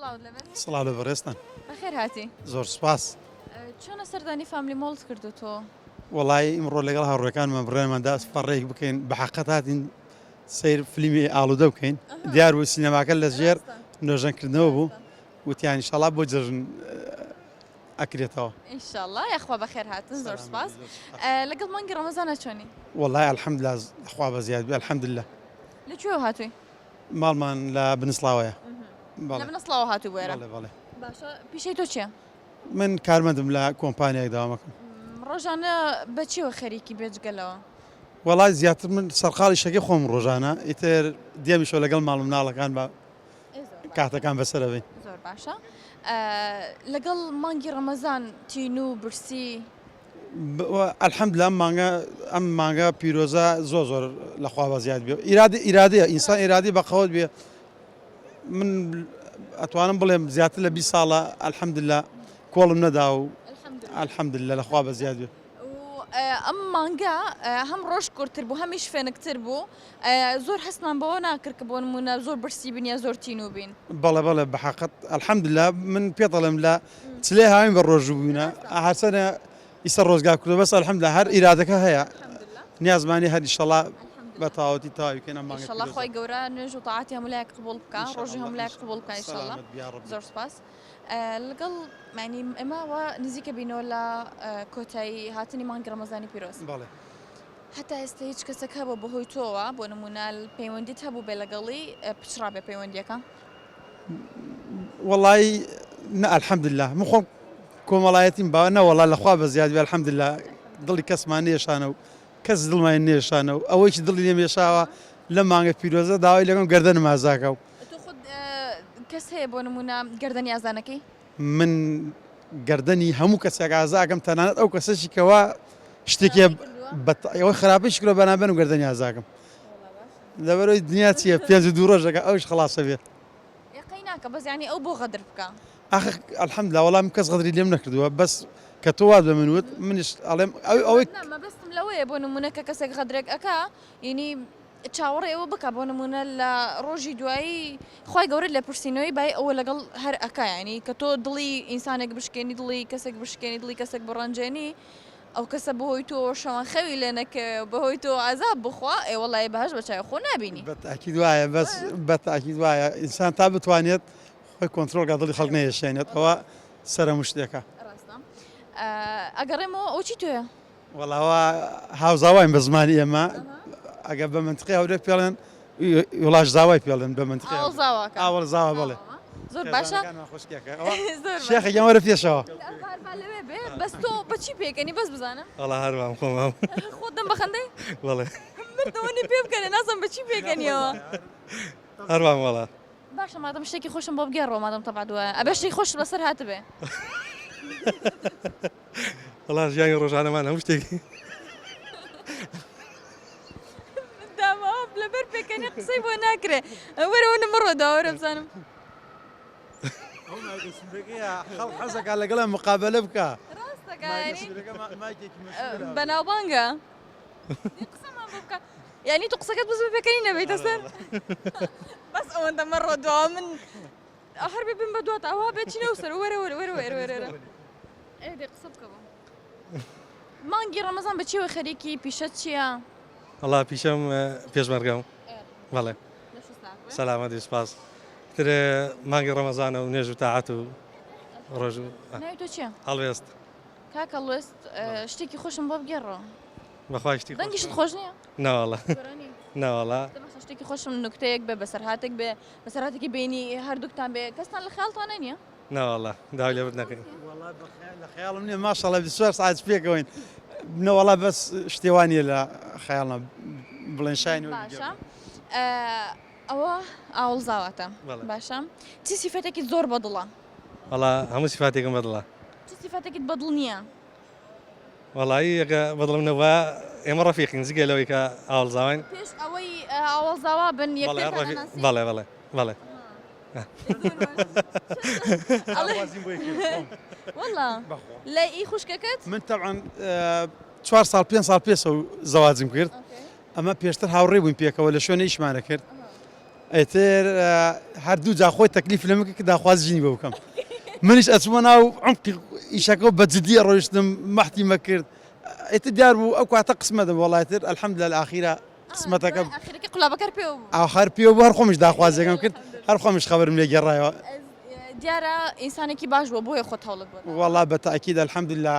سڵاوت لێبێت. سڵاو لە بەڕێزتان. بەخێر هاتی. زۆر سوپاس. چۆنە سەردانی فاملی مۆڵت کردو تۆ؟ وەڵایی ئیمڕۆ لەگەڵ هاوڕێکانمان بڕیارمان دا فەڕێک بکەین بە حەقەت هاتین سەیر فلیمی ئاڵودە بکەین دیار بوو سینەماکە لە ژێر نۆژەنکردنەوە بوو وتیان ئینشاڵا بۆ جەژن ئەکرێتەوە. ئینشاڵا یاخوا بەخێر هاتن زۆر سوپاس. لەگەڵ مانگی ڕەمەزانا چۆنی؟ وەڵای الحمدللە خوا بەزیاد بێ الحمدللە. لە کوێوە هاتووی؟ ماڵمان لە بنسڵاوەیە. لە بنسڵاوە هاتووی بۆ ئێرە؟ بەڵێ بەڵێ. باشە پیشەی تۆ چییە؟ من کارمەندم لە کۆمپانیایەک دەوامەکەم. ڕۆژانە بە چیەوە خەریکی بێجگە لەوە؟ وەڵای زیاتر من سەرقاڵی شەکەی خۆم ڕۆژانە ئیتر دێمیشەوە لەگەڵ ماڵ و مناڵەکان بە کاتەکان بەسەرە بین. زۆر باشە لەگەڵ مانگی ڕەمەزان تینوو برسی؟ الحمدللە ئەم مانگە ئەم مانگە پیرۆزە زۆر زۆر لە خوا بەزیاد بێ ئیرادە ئیرادەیە ئینسان ئیرادی بەقەوت بێ من ئەتوانم بڵێم زیاتر لە 20 ساڵە الحمدللە کۆڵم نەدا و الحمدللە لە خوا بەزیاد بێ. ئەم مانگە هەم ڕۆژ کورتتر بوو هەمیش فێنکتر بوو زۆر هەستمان بەوە ناکرد کە بۆ نموونە زۆر برسی بین یا زۆر تینوو بین. بەڵێ بەڵێ بەحەقەت الحمدللە من پێت ئەڵێم لە چلەی هاوین بە ڕۆژوو بووینە هەرچەنە ئیستا ڕۆزگار کوردە بەس الحمدللە هەر ئیرادەکە هەیە نیازمانی هەر ئیشەڵا بە تەواوەتی تەواوی کەین ئەم مانگە ئیشەڵا خوای گەورە نوێژ و تاعاتی هەموو لایەک قبوڵ بکا ڕۆژی هەموو لایەک قبوڵ بکا ئیشەڵا زۆر سوپاس لەگەڵ معنی ئێمە وا نزیکە بینەوە لە کۆتایی هاتنی مانگی ڕەمەزانی پیرۆز بەڵێ هەتا ئێستا هیچ کەسێک هەبوو بەهۆی تۆوە بۆ نمونە پەیوەندیت هەبوو بێ لەگەڵی پچڕابێ پەیوەندیەکە؟ وەڵایی نە الحمدللە من خۆم کۆمەڵایەتیم باوە نەوەڵا لەخوا بە زیاد بێ الحمدللە دڵی کەسمان نێشانە و کەس دڵمان نێشانە و ئەوەیش دڵی لێم ێشاوە لەم مانگە پیرۆزە داوای لەگەم گەردەنم ئازاکە و تۆ خۆت کەس هەیە بۆ نمونە گەردەنی ئازانەکەی؟ من گەردەنی هەموو کەسێک ئازاکەم تەنانەت ئەو کەسەشی کەوا شتێکی ئەوە خراپیش کرۆ بەنابەن و گەردەنی ئازاکەم لەبەرەوەی دنیا چییە پێنج و دوو ڕۆژەکە ئەوش خلاصە بێت قەی ناکە بەس یانی ئەو بۆ غەدر بکە ئاخ الحمدلله وەڵام من کەس غەدری لێم نەکردووە بەس کە تۆ وات بە من وت منیش ئەڵێم ئەو ئەوەی نا مەبەستم لەوەیە بۆ نمونە کە کەسێک غەدرێک ئەکا یعنی چاوەڕێ ئەوە بکە بۆ نمونە لە ڕۆژی دوایی خوای گەورە لێپرسینەوەی بای ئەوە لەگەڵ هەر ئەکا یعنی کە تۆ دڵی ئینسانێک بشکێنی دڵی کەسێک بشکێنی دڵی کەسێک بڕەنجێنی ئەو کەسە بەهۆی تۆوە شەوان خەوی لێ نەکەوێ و بەهۆی تۆوە عەزاب بخوا ئێ وەڵایی بەهەشت بە چاوی خۆ نابینی. بە تاکید وایە بەس بە تاکید وایە ئینسان تا بتوانێت خۆی کۆنترۆڵ کا دڵی خەڵک نەیەشێنێت ئەوە سەرەموو شتێکە. ڕاستە ئەگەڕێمەوە ئەوە چی تۆیە؟ وەڵا ئەوە هاوزاواین بە زمانی ئێمە ئەگەر بە مەنتقی هەولێر پێڵێن وڵاش زاوای پێڵێن بە مەنتقی ئاوەڵ زاواکە ئاوەڵ زاوا بەڵێ زۆر باشە شێخە گیان وەرە پێشەوە لەوێ بێ بەس تۆ بەچی پێکەنی بەس بزانم وەڵا هەر وام خۆم وام خۆت دەم بەخەندەی بەڵێ مردەوەنی پێ بکەنێ نازم بەچی پێکەنیەوە هەر وام وەڵا باشە مادەم شتێکی خۆشم بۆ بگێڕەوە مادەم تەبع دوایە ئەبێ شتێکی خۆشت بەسەر هاتبێ وەڵا ژیانی ڕۆژانەمان هەموو شتێکی داما لەبەر پێکەنی قسەی بۆ ناکرێ وەرە ونم بڕۆ داوە وەرە بزانم خەڵک حەزەکا لەگەڵ مقابلە بکە بەناوبانگە قسەمان بۆ بکە یعنی تۆ قسەکەت بز بە پێکەنی نەبیتە سەر بەس ئەوەندە مەڕۆ دوا من هەر بێ بم بە دوات ئەوە بێ چینە و سەر وەرە وەرە وەرە وەرە وەرە ئێ دێ قسە بکە بۆ مانگی ڕەمەزان بە چیەوە خەریکی پیشەت چییە؟ وەڵا پیشەم پێشمەرگەم بەڵێ سەلامەتی سپاس تر مانگی ڕەمەزانە و نوێژ و تاعەت و ڕۆژ و ناوی تۆ چییە؟ هەڵوێست کاک هەڵوێست شتێکی خۆشم بۆ بگێڕەوە بەخوای شتی دەنگیشت خۆش نییە؟ نەوەڵا نەوەڵا شتێکی خۆشم نوکتەیەک بێ بەسەرهاتێک بێ بەسەرهاتێکی بینی هەردووکتان بێ کەستان لە خەیاڵتانە نییە؟ نەوەڵا داوای لێبوردن ئەکەین. وەڵا لە خەیاڵم نییە ماشەڵا 24 سەعات پێکەوەین نەوەڵا بەس شتێ وا نییە لە خەیاڵم بڵێن شایانی وەرگرتن. باشە ئەوە ئاوڵ زاواتە باشە چ سیفەتێکی زۆر بەدڵە؟ وەڵا هەموو سیفاتێکم بەدڵە. چ سیفەتێکت بەدڵ نییە؟ وەڵایی ئەگە بەدڵم نەبوایە ئێمە ڕەفیقین جگە لەوەی کە ئاوەڵ زاواین. پێش ئەوەی ئاوەڵ زاوا بن یەکترتان ئەناسی؟ بەڵێ بەڵێ بەڵێ. وەڵا لە ئی خوشکەکەت؟ من تەبعەن چوار ساڵ پێنج ساڵ پێشەوە زەواجم کرد ئەمە پێشتر هاوڕێ بووین پێکەوە لە شوێنە ئیشمانە کرد. ئیتر هەر دوو جا خۆی تەکلیف لە من کرد کە داخوازی ژنی بۆ بکەم منیش ئەچوومە ناو عمقی ئیشەکە و بە جدی ڕۆیشتم مەحتی کرد ئیتر دیار بوو ئەو کاتە قسمەتم وەڵا ئیتر الحمدلله الاخیرە قسمەتەکە ئاخرەکەی قولابەکەر پێوە بوو. ئاخر پێوە بوو هەر خۆمیش داخوازیەکەم کرد هەر خۆمیش خەبەرم لێ گێڕایەوە. دیارە ئینسانێکی باش بووە بۆیە خۆت هەوڵت بۆ داوە. وەڵا بە تاکید الحمدلله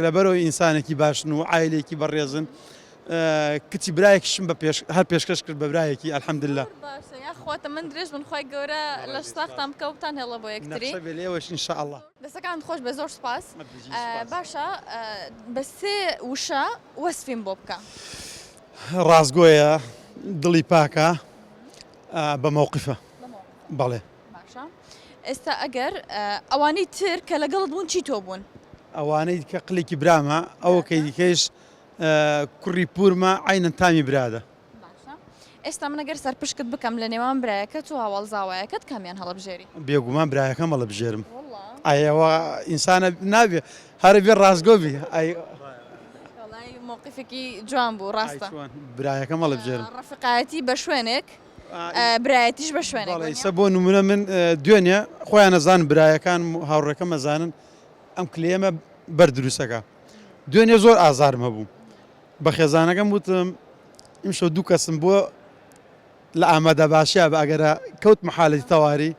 لەبەرئەوەی ئینسانێکی باشن و عایلەیەکی بەڕێزن کچی برایەکیشم بە پێش هەر پێشکەش کرد بە برایەکی الحمدللە. زۆر باشە یاخوا تەمەن درێژ بن خوای گەورە لەش ساختان بکا و بتان هێڵێ بۆ یەکتری. نەخشە بێ لێوەش ان شاء اللە. دەستەکانت خۆش بێ زۆر سوپاس. بژی سوپاس. باشە بە سێ وشە وەسفیم بۆ بکە. ڕاستگۆیە، دڵی پاکە، بە مەوقفە. بەڵێ. باشە ئێستا ئەگەر ئەوانەی تر کە لەگەڵت بوون چی تۆ بوون؟ ئەوانەی کە قلێکی برامە ئەوە کەی دیکەیش کوڕی پورمە عەینەن تامی برادە. باشە ئێستا من ئەگەر سەرپشکت بکەم لە نێوان برایەکەت و هاوەڵ زاوایەکەت کامیان هەڵەبژێری؟ بێگومان برایەکەم هەڵەبژێرم. ئەی ئەوە ئینسانە نابێ هەرە بێ ڕاستگۆ بی ئەی. وەڵای مەوقیفێکی جوان بوو ڕاستە. برایەکەم هەڵەبژێرم. ڕەفیقایەتی بە شوێنێک برایەتیش بە شوێنێک. بەڵێ ئیسە بۆ نمونە من دوێنێ خۆیان ئەزانن برایەکانم و هاوڕێکەم ئەزانن ئەم کلێمە بەر دروستەکە. دوێنێ زۆر ئازارم هەبوو بە خێزانەکەم وتم ئیمشەو دوو کەسم بۆ لە ئامادە باشیا بە ئەگەرە کەوت محالەتی تەواری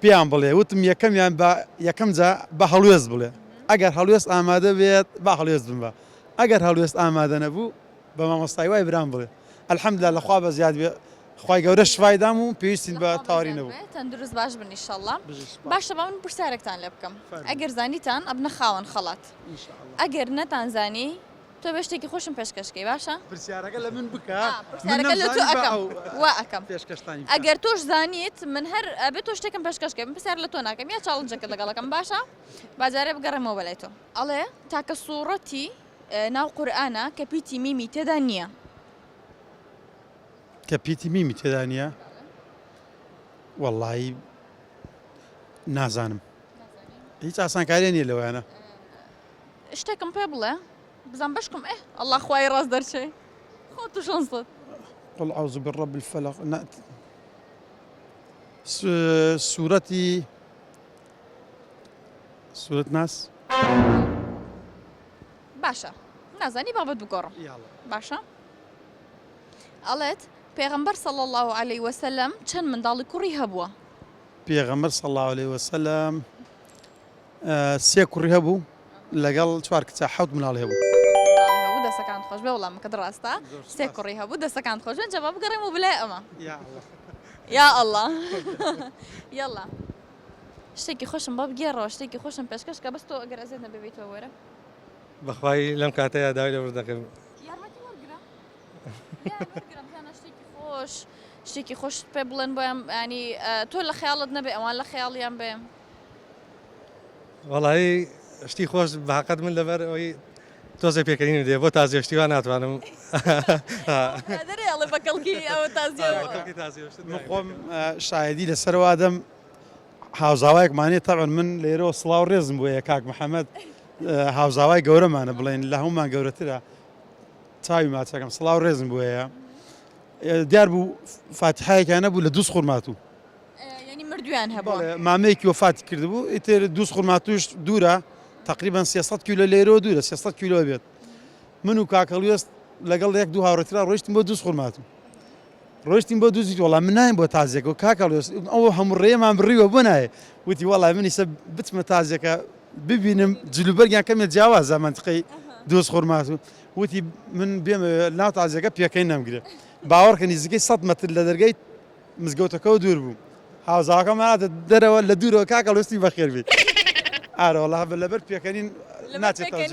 پێیان بڵێ وتم یەکەمیان بە یەکەم جا بە هەڵوێست بڵێ ئەگەر هەڵوێست ئامادە بێت با هەڵوێست بم بە ئەگەر هەڵوێست ئامادە نەبوو بە مامۆستای وای برام بڵێ الحمدلله لە خوا بە زیاد بێ خوای گەورە شفای دام و پێویستیم بە تەواری نەبوو. تەندروست باش بن ئیشەڵا. باشە با من پرسیارێکتان لێ بکەم ئەگەر زانیتان ئەبنە خاوەن خەڵات ئەگەر نەتان زانی تۆ بێ شتێکی خۆشم پێشکەش کەی باشە؟ پرسیارەکە لە من بکە پرسیارەکە لە تۆ ئەکەم وا ئەکەم ئەگەر تۆش زانیت من هەر ئەبێ تۆ شتێکم پێشکەش کەی من پرسیار لە تۆ ناکەم یا challenge ەکەت لەگەڵ ئەکەم باشە با جارێ بگەڕێمەوە بەلای تۆ ئەڵێ تاکە سوڕەتی ناو قورئانە کە پیتی میمی تێدا نییە. کە پیتی میمی تێدا نییە وەڵایی نازانم هیچ ئاسانکاریە نییە لەوەیانە. شتێکم پێ بڵێ بزان بەشکم ئێ ئەڵا خوای ڕاست دەرچێ خۆ تو شەنسەت. قل اعوذ برب الفلق نا سورەتی سورەت ناس. باشە نازانی بابەت بگۆڕم باشە. ئەڵێت، پێغەمبەر صلی اللە علیە وسلم چەند منداڵی کوڕی هەبووە؟ پێغەمبەر صلی اللە علیە وسلم سێ کوڕی هەبوو لەگەڵ چوار کچە حەوت مناڵی هەبوو. مناڵی هەبوو دەسەکانت خۆش بێ وەڵامەکەت ڕاستە سێ کوڕی هەبوو دەسەکانت خۆش بێ جا با بگەڕێمەوە بلای ئەمە یا اللە یەڵا شتێکی خۆشم بۆ بگێڕەوە شتێکی خۆشم پێشکەش کە بەس تۆ ئەگەر ئەزێت نەبێ بیتەوە وەرە. بەخوای لەم کاتەیا داوای لێبوردن دەکەم. یارمەتی وەرگرە لێیان وەرگرە بزانە شتێکی خۆش شتێکی خۆشت پێ بڵێن بۆیان ینی تۆ لە خەیاڵت نەبێ ئەوان لە خەیاڵیان بێ. وەڵایی شتی خۆش بە حەقت من لەبەر ئەوەی تۆزێ پێکەنینم دێ بۆ تازیە شتی وا ناتوانم. دەرێ ئەڵێ بە کەڵکی ئەوە تازیە من خۆم شایدی لەسەرەوە ئەدەم هاوزاوایەکمان هەیە تەبعەن من لێرەوە سڵاو ڕێزم بۆیە کاک محەممەد هاوزاوای گەورەمانە بڵێن لە هەمومان گەورەترە چاوی ماچەکەم سڵاو ڕێزم بۆیە دیار بوو فاتحایەکیان نەبوو لە دووس خورماتوو یعنی مردویان هەبوو مامەیەکی وەفاتی کردبوو ئیتر دووس خورماتوش دوورە تقریبا 300 کیلۆ لێرەوە دوورە 300 کیلۆ بێت من و کاکەڵوێست لەگەڵ یەک دوو هاوڕێترا ڕۆیشتم بۆ دووس خورماتوو ڕۆیشتین بۆ دوزیت وەڵا من نایم بۆ تازیەکە و کاک هەڵوێست ئەوە هەموو ڕێمان بڕیوە بۆ نایە وتی وەڵا من ئیسە بچمە تازیەکە ببینم جلوبەرگیان کەمێ جیاوازە مەنتقەی دوز خورماتوو وتی من بێمە ناو تازیەکە پێکەی نەمگرێ باوەڕکە نزیکەی 100 مەتر لە دەرگای مزگەوتەکەەوە دوور بوو هاوزاکەم هاتە دەرەوە لە دوورەوە کاک هەڵوێستی بەخێر بیت ئارە وەڵا لەبەر پێکەنین ناچێتەوە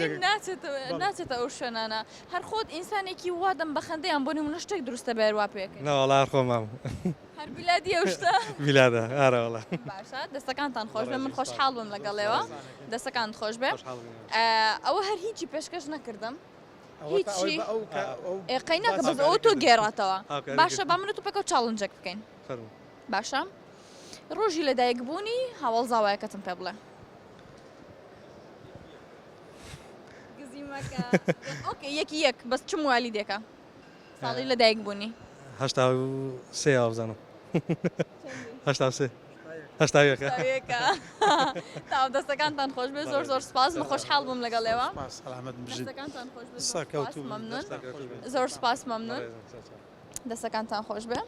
ناچێتە ئەو شوێنانە هەر خۆت ئینسانێکی وا دەم بەخەندە یان بۆ نمونە شتێک دروستە بێ وا پێکەنی. نەوەڵا هەر خۆم مام. هەر بیلادی ئەو شتە. بیلادە ئارە وەڵا. باشە دەستەکانتان خۆش بێ من خۆشحاڵ بووم لەگەڵ ئێوە دەستەکانت خۆش بێ ئەوە هەر هیچی پێشکەش نەکردم هیچی ئێ قەیناکە بەس ئەوە تۆ گێڕاتەوە باشە با من و تۆ پێکەوە challenge ێک بکەین باشە ڕۆژی لەدایک بوونی هاوەڵ زاوایەکەتم پێ بڵێ. گزیمەکە okay یەکی یەک بەس چ موالیدێکە ساڵی لە دایک بوونی 83 وابزانم. 83 81 یەکە. تاو دەستەکانتان خۆش بێ زۆر زۆر سپاس من خۆشحاڵ بووم لەگەڵ ئێوە. سپاس سەلامەت بژیت. دەستەکانتان خۆش بێ زۆر سپاس سەرکەوتوو بن. مەمنون. دەستتان خۆش بێت. زۆر سپاس مەمنون. دەستەکانتان خۆش بێ.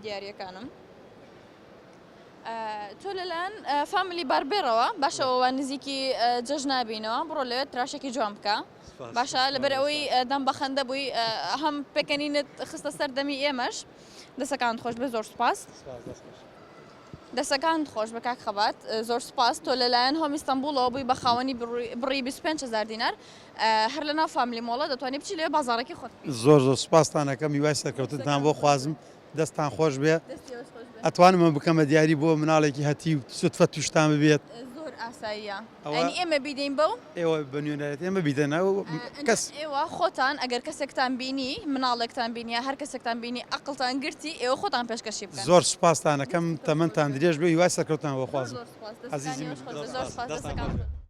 دیاریەکانم. تۆ لەلایەن فامیلی باربێرەوە باشە ئەوە نزیکی جەژ نابینەوە بڕۆ لەوێت تراشێکی جوان بکە باشە لەبەر ئەوەی دەم بەخەندە بووی هەم پێکەنینت خستە سەر دەمی ئێمەش دەسەکان خۆش بێ زۆر سوپاس دەسەکانت خۆش بە کاک خەبات زۆر سوپاس تۆ لەلایەن هۆمی ئیستەنبوڵەوە بووی بە خاوەنی بڕی 25000 دینار هەر لەناو فامیلی مۆڵە دەتوانی بچی لەوێ بازاڕێکی خۆت بکەی. زۆر زۆر سوپاستان ئەکەم هیوای سەرکەوتنتان بۆ خوازم دەستتان خۆش بێ ئەتوانم ئەمە بکەمە دیاری بۆ مناڵێکی هەتیو سوتفە توشتان ببێت. زۆر ئاساییە ئەنی ئێمە بیدەین بەو. ئێوە بە نوێنەرایەتی ئێمە بیدەنە کەس. ئێوە خۆتان ئەگەر کەسێکتان بینی مناڵێکتان بینی یا هەر کەسێکتان بینی ئەقڵتان گرتی ئێوە خۆتان پێشکەشی بکەن. زۆر سوپاستان ئەکەم تەمەنتان درێژ بێ هیوای سەرکەوتنتان بۆ خوازم زۆر سوپاس ئەزیزی دەستەکانی من. خۆش بێ زۆر سوپاس دەستەکان.